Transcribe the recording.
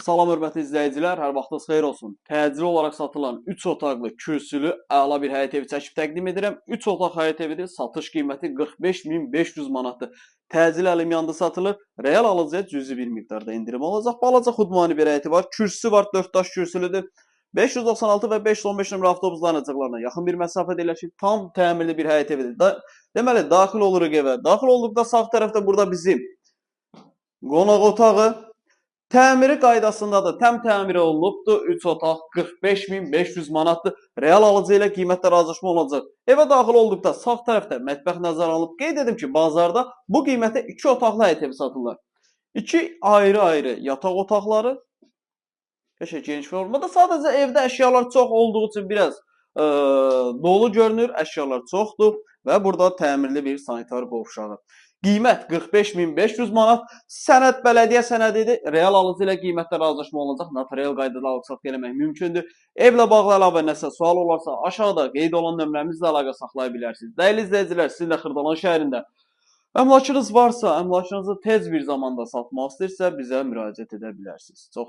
Salam hörmətli izləyicilər, hər vaxtınız xeyir olsun. Təcili olaraq satılan 3 otaqlı, kürsülü, əla bir həyət evi çəkib təqdim edirəm. 3 otaq həyət evidir, satış qiyməti 45.500 manatdır. Təcili əlimyandı satılır. Real alıcıya cüzi bir miqdarda endirim olacaq. Balaca xudmani bir həyəti var, kürsüsü var, 4 daş kürsülüdür. 596 və 515 nömrə avtobusların açıqlarına yaxın bir məsafədə yerləşir. Tam təmirli bir həyət evidir. Deməli, daxil oluruq evə. Daxil olduqda sağ tərəfdə burada bizim qonaq otağı. Təmiri qaydasındadır. Təm təmiri olunubdur. 3 otaq 45.500 manatdır. Real alıcı ilə qiymətdə razılaşma olacaq. Evə daxil olduqda sağ tərəfdə mətbəx nəzərə alınıb. Qeyd edim ki, bazarda bu qiymətə 2 otaqlı həyət evi satırlar. 2 ayrı-ayrı yataq otaqları. Qəşəng geniş formada. Sadəcə evdə əşyalar çox olduğu üçün biraz dolu görünür. Əşyalar çoxdur və burada təmirli bir sanitar qovşağı. Qiymət 45.500 manat. Sənəd bələdiyyə sənədidir. Real alıcı ilə qiymətdə razılaşma olacaq. Notarial qaydada alıq-satqı eləmək mümkündür. Evlə bağlı əlavə nəsə sual olarsa aşağıda qeyd olan nömrəmizlə əlaqə saxlaya bilərsiniz. Dəyərli izləyicilər, sizin də Xırdalan şəhərində əmlakınız varsa, əmlakınızı tez bir zamanda satmaq istəyirsə bizə müraciət edə bilərsiniz. Çox